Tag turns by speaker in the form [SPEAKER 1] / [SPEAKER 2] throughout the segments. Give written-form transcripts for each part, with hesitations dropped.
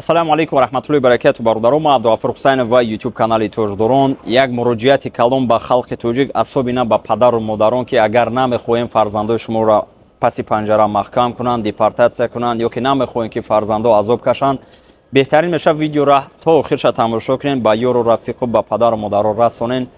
[SPEAKER 1] Ассалому алайкум ва раҳматуллоҳи баракату, бародарон. Ма Абдуғафур Ҳусайнов ва YouTube канали Тоҷдорон. Як муроҷиати калом ба халқи тоҷик, асобина ба падару модарон, ки агар намехоҳем фарзандои шуморо паси панҷара маҳкам кунанд, депортатсия кунанд, ё ки намехоҳем, ки фарзандо азоб кашанд, беҳтарин мешавад видеора то охирша тамошо кунем, ба ёру рафиқу ба падару модаро расонен.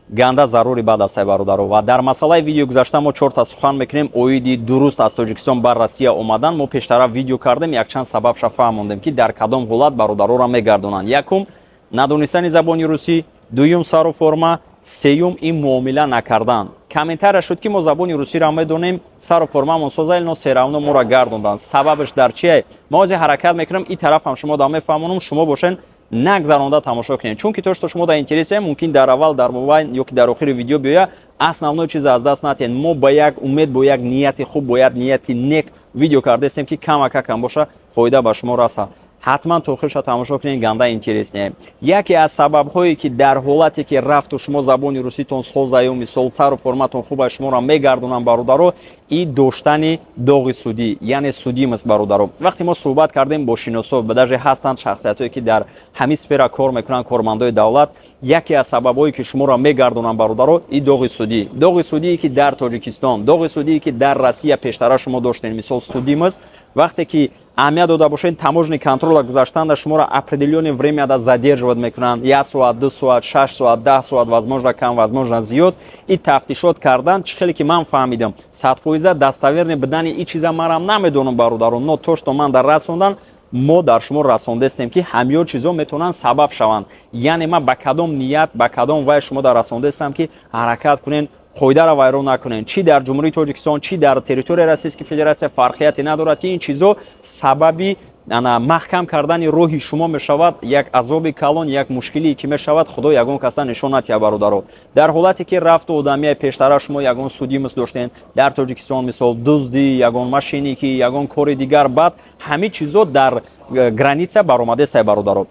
[SPEAKER 1] Ганда зарури бад астай, бародаро. Ва дар масъалаи видео гузашта мо чорта сухан мекунем оиди дуруст аз Тоҷикистон ба Россия омадан. Мо пештара видео кардем, якчанд сабабша фаҳмондем, ки дар кадом ҳолат бародароро мегардонанд. Якум, надонистани забони русӣ, дуюм, сару форма, сеюм, ин муомила накардан. Комментария шуд, ки мо забони русиро медонем, сару формамон соза, но всё равно моро гардонданд. Сабабаш дар чие? Мо ҳозир ҳаракат мекунам, ин тарафам шумо да мефаҳмонам, шумо бошен, нагзаронда тамошо кунед, чунки то что шумо дар интересе, мумкин дар аввал, дар мобайн ё ки дар охири видео биёя, основной чиз аз даст натиҳед. Мо ба як умед, бо як нияти хуб, бо як нияти нек видео кардастем, ки камакакам боша, фоида ба шумо раса. Ҳатман то охирша тамошо кунед, ганда интересне. Яке аз сабабҳое, ки дар ҳолате ки рафту шумо забони руситон созаю, мисол, сару форматон хуба, шуморо мегардонам, бародаро, и доштани доғи судӣ, яъне судимость. Бародаро, вақте мо суҳбат кардем бо шиносо, даже ҳастанд шахсиятҳое, ки дар ҳамин сфера кор мекунанд, кормандои давлат, яке аз сабабҳое, ки шуморо мегардонанд, бародаро, и доғи судӣ. Доғи судие, ки дар Тоҷикистон, доғи судие, ки дар Россия пештара шумо доштед, мисол, судимость, вақте ки аҳамият дода бошед, таможенный контрола гузаштанда шуморо определённое время да задерживать мекунанд: як соат, 2 соат, 6 соат, 10 соат, возможно кам, возможно зиёд. И тафтишот кардан, чӣ хеле ки ман фаҳмидам, 100% достоверный бидани ин чиза манам намедонам, бародарон, но то что ман дар расондан, мо дар шумо расондастем, ки ҳамён чизо метавонанд сабаб шаванд. Яъне ман ба кадом ният, ба кадом вай шумо дар расондастам, ки ҳаракат кунен, қоидаро вайрон накунем. Чӣ дар Ҷумҳурии Тоҷикистон, чӣ дар территорияи Российской Федерация, фарқияте надорад, ки ин чизо сабаби ана маҳкам кардани роҳи шумо мешавад, як азоби калон, як мушкилие ки мешавад, Худо ягон каса нишон натиҳад. Бародаро, дар ҳолате ки рафту одамия пештара шумо ягон судимость доштен дар Тоҷикистон, мисол, дуздӣ, ягон мошенникӣ, ягон кори дигар бад, ҳамин чизо дар граница баромадесай. Бародаро,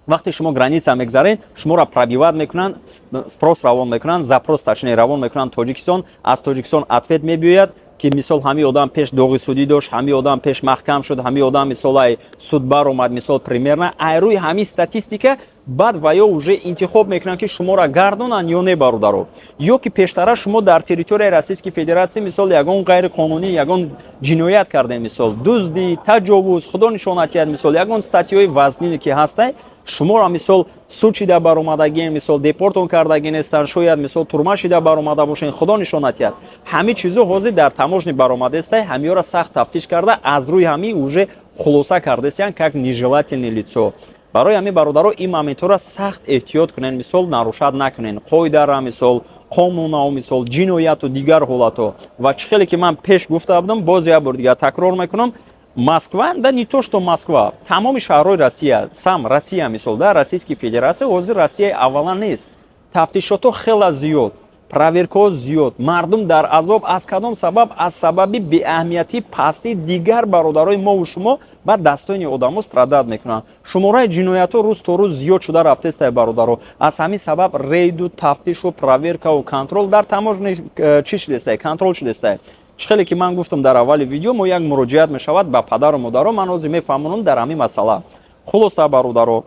[SPEAKER 1] вақте шумо граница мегзаред, шуморо пробивать мекунанд, спрос равон мекунанд, запрос, точнее, равон мекунанд Тоҷикистон. Аз Тоҷикистон ответ мебиёяд, ки, мисол, ҳамин одам пеш доғи судӣ дошт, ҳамин одам пеш маҳкам шуд, ҳамин одам, мисол, ай суд баромад. Мисол, примерно ай рӯи ҳамин статистика баъд ва ё уже интихоб мекунанд, ки шуморо гардонанд ё не, бародаро. Ё ки пештара шумо дар территорияи Российской Федерация, мисол, ягон ғайриқонунӣ, ягон ҷиноят кардем, мисол, дуздӣ, таҷовуз, Худо нишон натиҳад, мисол, ягон статьяҳои вазнине ки ҳастай, шуморо, мисол, суд шида баромадагиен, мисол, депортон кардаги нестанд, шояд, мисол, турма шида баромада бошен, Худо нишон натиҳад. Ҳамин чизо ҳозир дар таможни баромадестай, ҳамиёро сахт тафтиш карда, аз рӯи ҳамин уже хулоса кардастиян как нежелательное лицо. Барои ҳамин, бародаро, ин моментҳоро сахт эҳтиёт кунен, мисол, нарушать накунен қоидара, мисол, қонунау, мисол, ҷинояту дигар ҳолатҳо. Ва чӣ хеле ки ман пеш гуфта будам, боз як бор дигар такрор мекунам: Москва, да не то что Москва, тамоми шаҳрҳои Россия, сам Россия, мисол, да, Российский Федерация, ҳозир Россияи аввала нест. Тафтишотҳо хела зиёд, проверкаҳо зиёд, мардум дар азоб. Аз кадом сабаб? Аз сабаби беаҳамиятӣ, пастии дигар бародарои мову шумо ба дастони одамо страдать мекунанд. Шумораи ҷиноятҳо рӯз то рӯз зиёд шуда рафтестай, бародаро. Аз ҳамин сабаб рейду, тафтишу, проверкаву контроль дар таможни чӣ шудестай, контроль шудестай. Чӣ хеле ки ман гуфтам дар аввали видео, мо як муроҷиат мешавад ба падару модаро, ман ҳозир мефаҳмонам дар ҳамин масъала. Хулоса, бародаро,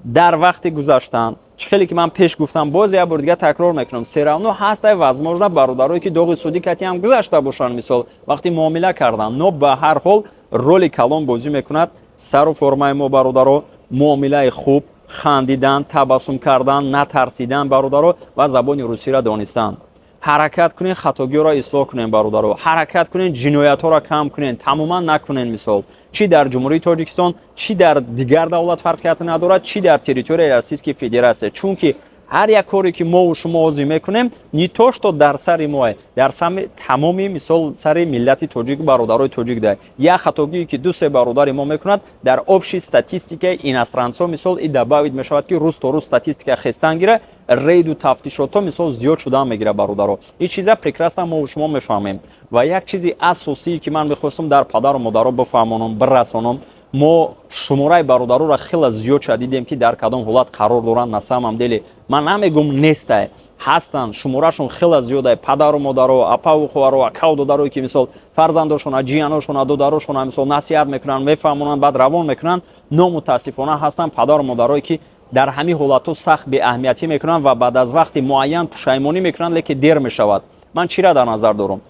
[SPEAKER 1] дар вақти гузаштан, чӣ хеле ки ман пеш гуфтам, боз як бор дигар такрор мекунам, всё равно ҳастай, возможно, бародарое, ки доғи судӣ кати ҳам гузашта бошанд, мисол, вақти муомила кардан, но ба ҳар ҳол роли калон бозӣ мекунад сару формаи мо, бародаро, муомилаи хуб, хандидан, табассум кардан, натарсидан, бародаро, ва забони русиро донистан. Ҳаракат кунед, хатогиҳоро ислоҳ кунем, бародаро. Ҳаракат кунед, ҷиноятҳоро кам кунед, тамоман накунед. Мисол, чӣ дар Ҷумҳурии Тоҷикистон, чӣ дар дигар давлат, фарқият надорад, чӣ дар территорияи Российской Федерация, чунки ҳар як коре, ки мову шумо ҳозир мекунем, не то что дар сари мо, дар сами тамоми, мисол, сари миллати тоҷик, бародарои тоҷик да. Як хатогие, ки ду се бародари мо мекунад, дар общей статистикаи иностранцо, мисол, и добавить мешавад, ки рӯз то рӯз статистика хестан гира, рейду тафтишотҳо, мисол, зиёд шудан мегирад. Бародаро, ин чиза прекрасно мову шумо мефаҳмем. Ва як чизи асосие, ки ман мехостам дар падару модаро бифаҳмонам, бирасонам. Мо шумораи бародароро хеле зиёд шуда дидем, ки дар кадом ҳолат қарор доранд. На самом деле ман намегум нестай, ҳастанд, шуморашон хеле зиёда. Падару модаро, апаву хоҳаро, акаву додарое, ки мисол фарзандошона, ҷияношона, додарошона мисол насиҳат мекунанд, мефаҳмонанд, баъд равон мекунанд. Но мутаассифона ҳастанд падару модарое, ки дар ҳамин ҳолатҳо сахт беаҳамиятӣ мекунанд ва баъд аз вақти муайян пушаймонӣ мекунанд, лекин дер мешавад. Ман чира дар назар дорам?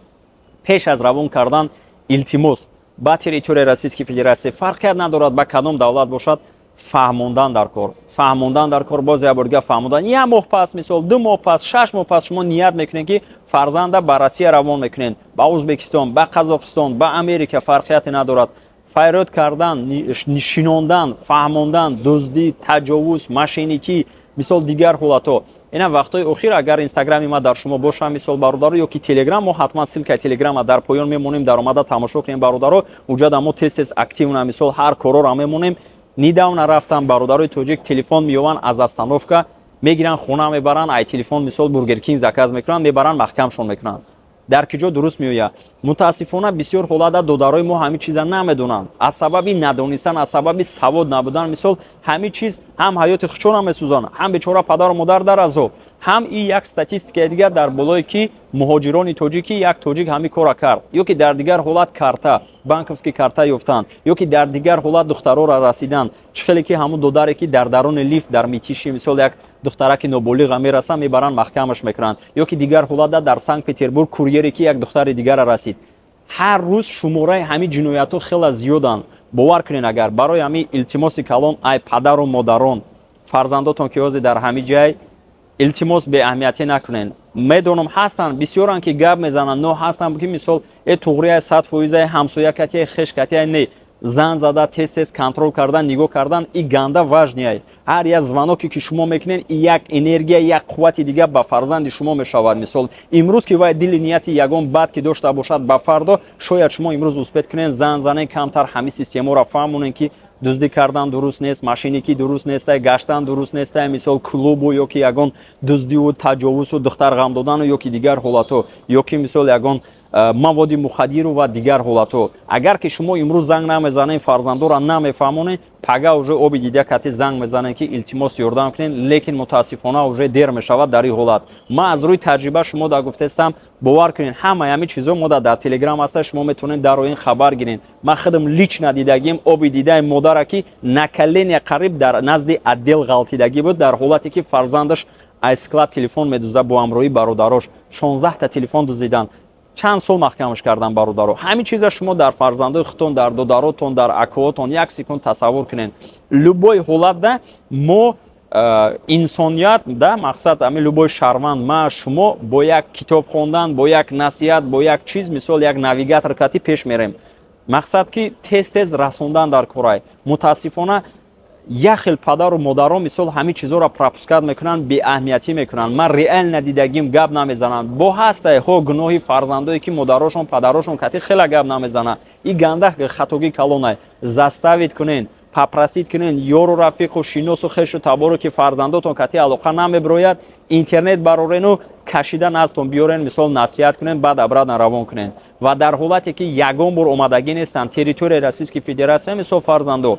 [SPEAKER 1] Пеш аз равон кардан, илтимос, ба территорияи Российской Федерация, фарқият надорад ба кадом давлат бошад, фаҳмондан дар кор, фаҳмондан дар кор, боз як бор дига фаҳмондан. Як моҳ пас, мисол, 2 моҳ пас, 6 моҳ пас шумо ният мекунед, ки фарзанда ба Россия равон мекунед, ба Ӯзбекистон, ба Қазоқистон, ба Америка, фарқияте надорад. Файрод кардан, шинондан, фаҳмондан дуздӣ, таҷовуз, мошенникӣ, мисол, дигар ҳолатҳо. Ина вақтҳои охир, агар инстаграми ма дар шумо боша, мисол, бародаро, ё ки телеграм, мо ҳатман ссылкаи телеграма дар поён мемонем, даромада тамошо кунем, бародаро. Уҷада мо тез тез активно, мисол, ҳар корора мемонем. Недавно рафтам, бародарои тоҷик телефон меёванд, аз остановка мегиранд, хона мебаранд, ай телефон, мисол, Бургер Кинг заказ мекунанд, мебаранд, маҳкамшон мекунанд. Дар ки ҷо дуруст меояд? Мутаассифона, бисёр ҳолата додарои мо ҳамин чиза намедонанд. Аз сабаби надонистан, аз сабаби савод набудан, мисол, ҳамин чиз ҳам ҳаёти худшона месӯзонад, ҳам бечора падару модар дар азоб, ҳам и як статистикаи дигар дар болое, ки муҳоҷирони тоҷикӣ, як тоҷик ҳамин кора кард, ё ки дар дигар ҳолат карта, банковский карта ёфтанд, ё ки дар дигар ҳолат духтарора расиданд. Чӣ хеле ки ҳамун додаре, ки дар даруни лифт дар Мытищи, мисол, як духтараки ноболиға мерасанд, мебаранд, маҳкамаш мекунанд, ё ки дигар ҳолатда дар Санкт Петербург курьере, ки як духтари дигара расид. Ҳар рӯз шумораи ҳамин ҷиноятҳо хеле зиёданд, бовар кунед агар. Барои ҳамин илтимоси калон, ай падару модарон, фарзандотон ки ҳозир дар ҳамин ҷай, илтимос, беаҳамиятӣ накунед. Медонам, ҳастанд бисёранд, ки гап мезананд, но ҳастанд, ки мисол туғрияй, 100%-ай, ҳамсоя катияй, хеш катияй, не, зан зада, тез тез контроль кардан, нигоҳ кардан и ганда важный. Ҳар як звоноке, ки шумо мекунед, и як энергия, як қуввати дигар ба фарзанди шумо мешавад. Мисол, имрӯз ки вай дили нияти ягон бад ки дошта бошад, ба фардо шояд шумо имрӯз успеть кунед, зан занед, камтар ҳамин системаро фаҳмонед, ки дуздӣ кардан дуруст нест, мошенникӣ дуруст нестай, гаштан дуруст нестай, мисол, клубу ё ки ягон дуздиву таҷовузу духтар ғам додану ё ки дигар ҳолатҳо, ё ки, мисол, ягон маводи мухаддиру ва дигар ҳолатҳо. Агар ки шумо имрӯз занг намезанед, фарзандоро намефаҳмонед, пага уже оби дида кати занг мезанед, ки илтимос, ёрдам кунед, лекин мутаассифона уже дер мешавад. Дар ин ҳолат ман аз рӯи таҷриба шумо да гуфтестам, бовар кунед, ҳамаи ҳамин чизо мода дар телеграм ҳаста, шумо метавонед дар ин хабар гиред. Ман худам лично дидагим, оби дидаи модара, ки на коленя қариб дар назди отдел ғалтидагӣ буд, дар ҳолате ки фарзандаш аз склад телефон медузда, бо ҳамроҳии бародарош 16та телефон дуздидан, чанд сол маҳкамаш кардан. Бародаро, ҳамин чиза шумо дар фарзандои худтон, дар додаротон, дар акоотон як секунд тасаввур кунед. Любой ҳолатда мо инсоният да мақсад ҳамин любой шаҳрванд, ма, шумо бо як китоб хондан, бо як насиҳат, бо як чиз, мисол, як навигатор кати пеш мерем. Мақсад ки тез тез расондан дар корай. Мутаассифона, як хел падару модарон, мисол, ҳамин чизоро пропускать мекунанд, беаҳамиятӣ мекунанд. Ман реально дидагим, гап намезананд. Бо ҳастай ҳо гуноҳи фарзандое, ки модарошон, падарошон кати хела гап намезананд. И ганда хатогӣ калонай. Заставить кунен, попросить кунен ёру рафиқу шиносу хешу таборо, ки фарзандотон кати алоқа намебирояд, интернет барорену кашида наздтон биёрен, мисол, насиҳат кунен, баъд обратно равон кунен. Ва дар ҳолате ки ягон бор омадагӣ нестанд территорияи Российской Федерация, мисол, фарзандо,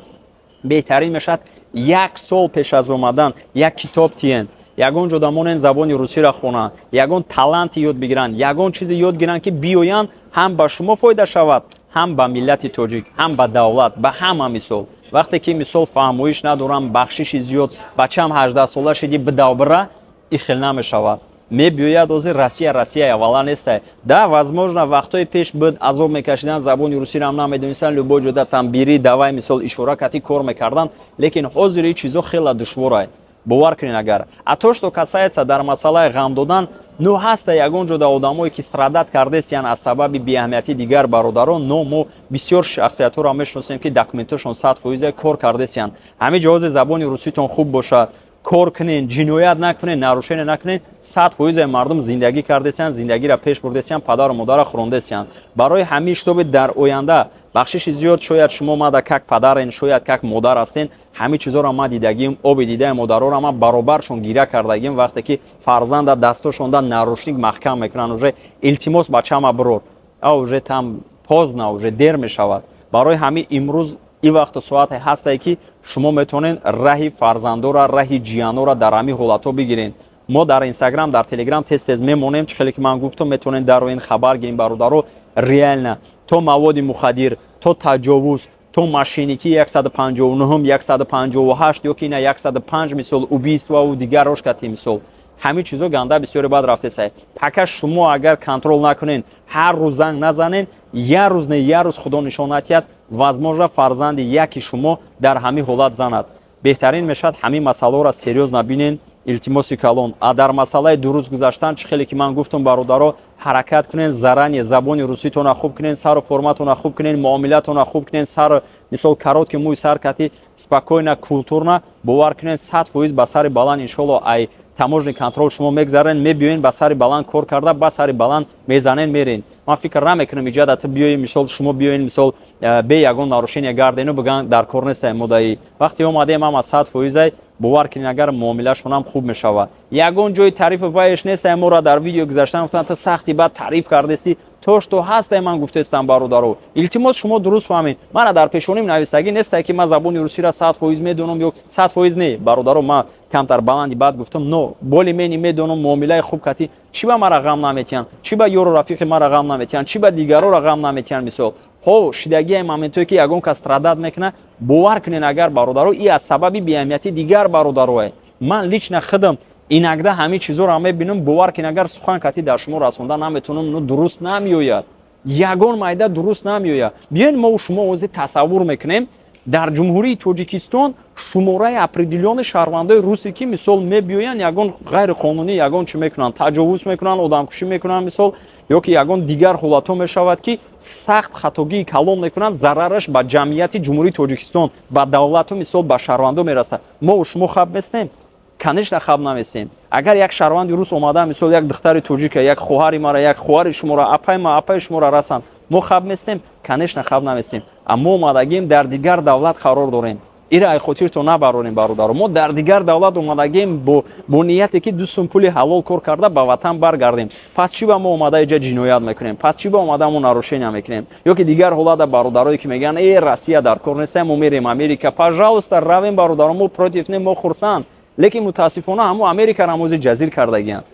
[SPEAKER 1] беҳтарин мешавад як сол пеш аз омадан як китоб тиен, ягон ҷода монен, забони русиро хонанд, ягон таланти ёд бигиранд, ягон чизе ёд гиранд, ки биёянд, ҳам ба шумо фоида шавад, ҳам ба миллати тоҷик, ҳам ба давлат, ба ҳама. Мисол, вақте ки, мисол, фаҳмоиш надорам, бахшиши зиёд, бачаам 18сола шиди, бидавбира, и хел намешавад. Мебиёяд ҳозир Россия, Россия аввала нестай. Да, возможно, вақтҳои пеш буд, азоб мекашиданд, забони русиро ҳам намедонистанд, любой ҷода там бери, давай, мисол, ишора кати кор мекарданд, лекин ҳозир ин чизо хела душворай, бовар кунед агар. А то, что касается дар масъалаи ғам додан, ну, ҳаста ягон ҷода одамое, ки страдать кардесиян аз сабаби беаҳамиятии дигар бародарон, но мо бисёр шахсиятҳоро мешиносем, ки документашон 100% кор кардесиян. Ҳамин ҷоҳози забони руситон хуб бошад, кор кунен, ҷиноят накунен, нарушение накунен, 100%-и мардум зиндагӣ кардесиян, зиндагиро пеш бурдесиян, падару модарро хӯрондесиян. Барои ҳамин, чтобы дар оянда, бахшиши зиёд, шояд шумо мада как падарен, шояд как модар ҳастен, ҳамин чизоро ман дидагим, оби дидаи модароро ман баробаршон гиря кардагим, вақте ки фарзанда дастошонда наручник маҳкам мекунанд, уже илтимос, бачама бирор, а уже там поздно, уже дер мешавад. Барои ҳамин имрӯз Ин вақту соате ҳастае, ки шумо метавонед раҳи фарзандора, раҳи ҷиянора дар ҳамин ҳолатҳо бигиред. Мо дар Инстаграм, дар Телеграм тез тез мемонем. Чӣ хеле ки ман гуфтам, метавонед дароин, хабар гирем, бародаро. Реально, то маводи мухаддир, то таҷовуз, то мошенникӣ, 159, 158 ё ки ина 105, мисол, убийство ву дигарош кати, мисол, ҳамин чизо ганда бисёре бад рафтесай. Пока шумо агар контроль накунен, ҳар рӯз занг назанен, як рӯз не, як рӯз, худо нишон натиҳад, возможно, фарзанди яки шумо дар ҳамин ҳолат занад. Беҳтарин мешавад, ҳамин масъалаҳоро серьёзно бинен, илтимоси калон. А дар масъалаи дуруст гузаштан, чӣ хеле ки ман гуфтам, бародаро, ҳаракат кунен, заранее забони руситона хуб кунен, сару форматона хуб кунен, муомилатона хуб кунен, сар, мисол, короткий мӯи сар кати, спокойно, культурно. Бовар кунен, 100% ба сари баланд, иншолло, ай таможенный контроль шумо мегзарен, мебиёен, ба сари баланд кор карда, ба сари баланд мезанен, мерен. Ман фикр намекунам, иҷада ту биёи, мисол, шумо биёен, мисол, бе ягон нарушение гардену биган, дар кор нестай модаи. Вақте омадем, ама 100%-ай, бовар кунед, агар муомилашонам хуб мешавад. Ягон ҷои тарифи вайш нестай. Моро дар видео гузаштан гуфтан, ту сахти бад тариф кардеси. То что ҳастай, ман гуфтестам, бародаро, илтимос, шумо дуруст фаҳмед. Мана дар пешоним навистагӣ нестай, ки ман забони русиро 100% медонам ё 100% не. Бародаро, ман камтар баланди бад гуфтам, но более-менее медонам, муомилаи хуб кати. Чӣ ба мара ғам наметиҳанд? Чӣ ба ёру рафиқи мара ғам наметиҳанд? Чӣ ба дигароро ғам наметиҳанд? Мисол, ҳо, шидагии моментое, ки ягон кас страдать мекунад, бовар кунед, агар, бародаро, и аз сабаби беаҳамияти дигар бародарое. Ман лично худам иногда ҳамин чизоро мебинам. Бовар кунед, агар сухан кати дар шумо расонда наметавонам, ну дуруст намеояд, ягон майда дуруст намеояд. Биёед, мо шумо ози тасаввур мекунем: дар Ҷумҳурии Тоҷикистон шумораи определённый шаҳрвандои русе, ки, мисол, мебиёянд, ягон ғайриқонунӣ ягон чӣ мекунанд, таҷовуз мекунанд, одамкушӣ мекунанд, мисол, ё ки ягон дигар ҳолатҳо мешавад, ки сахт хатогии калон мекунанд, зарараш ба ҷамъияти Ҷумҳурии Тоҷикистон, ба давлату, мисол, ба шаҳрвандо мерасад. Мо шумо хаб местем? Конечно, хаб наместем. Агар як шаҳрванди рус омада, мисол, як духтари тоҷика, як хоҳари мара, як хоҳари шуморо, апаи ма, апаи шуморо расанд, мо хаб местем? Конечно, хаб наместем. Аммо омадагим, дар дигар давлат қарор дорем. Ира ай хотиртон набарорем, бародаро. Мо дар дигар давлат омадагем бо нияте, ки 2 сум пули ҳалол кор карда, ба ватан баргардем. Пас чӣ ба мо омада иҷа ҷиноят мекунем? Пас чӣ ба омада мо нарушения мекунем? Ё ки дигар ҳолата, бародарое, ки мегӯянд: «Э, Россия дар кор нестем, мо мерем Америка». Пожалуйста, равем, бародаро, мо против не, мо хурсанд. Лекин мутаассифона ҳамо Америкаро ҳамози ҷазир кардагиянд.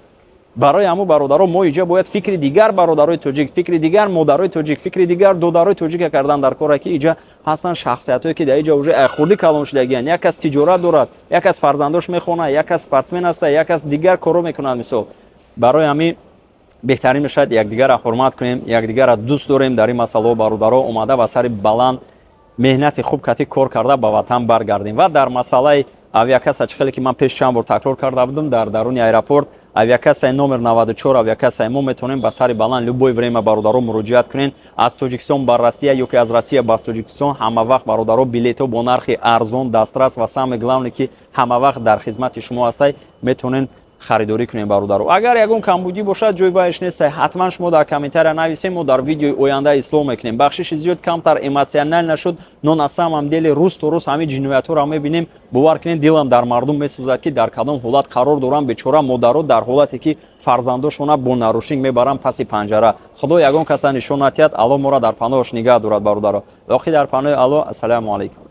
[SPEAKER 1] Барои ҳамо, бародаро, мо иҷа бояд фикри дигар бародарои тоҷик, фикри дигар модарои тоҷик, фикри дигар додарои тоҷика кардан дар коре, ки иҷа ҳастанд шахсиятҳое, ки дар иҷа уже хурдӣ калон шудагиянд. Як кас тиҷорат дорад, як кас фарзандош мехонад, як кас спортсмен аста, як кас дигар корро мекунад, мисол. Барои ҳамин беҳтарин мешавад, якдигарро ҳурмат кунем, якдигарро дӯст дорем. Дар ин масъалаҳо, бародаро, омада, ба сари баланд, меҳнати хуб кати кор карда, ба ватан баргардем. Ва дар масъалаи авиакасса, чӣ хеле ки ман пеш чанд бор такрор карда будам, дар даруни аэропорт авиакассаи номер 94, авиакассаи мо, метавонем ба сари баланд любое время, бародаро, муроҷиат кунем. Аз Тоҷикистон ба Россия ё ки аз Россия ба Тоҷикистон ҳама вақт, бародаро, билетҳо бо нархи арзон дастрас ва самое главное, ки ҳама вақт дар хизмати шумо ҳастай, метавонем харидорӣ кунем. Бародаро, агар ягон камбудӣ бошад, ҷои вайш нестай, ҳатман шумо дар комментария нависем, мо дар видеои оянда ислоҳ мекунем. Бахшиши зиёд, камтар эмоционально шуд, но на самом деле рӯз то рӯз ҳамин ҷиноятҳоро мебинем. Бовар кунед, дилам дар мардум месӯзад, ки дар кадом ҳолат қарор дорам. Бечора модаро дар ҳолате, ки фарзандошона бо нарушник мебаранд паси панҷара. Худо ягон каса нишон натиҳад, Алло моро дар паноҳаш нигаҳ дорад. Бародаро, боқӣ дар паноҳи Алло. Ассалому алайкум.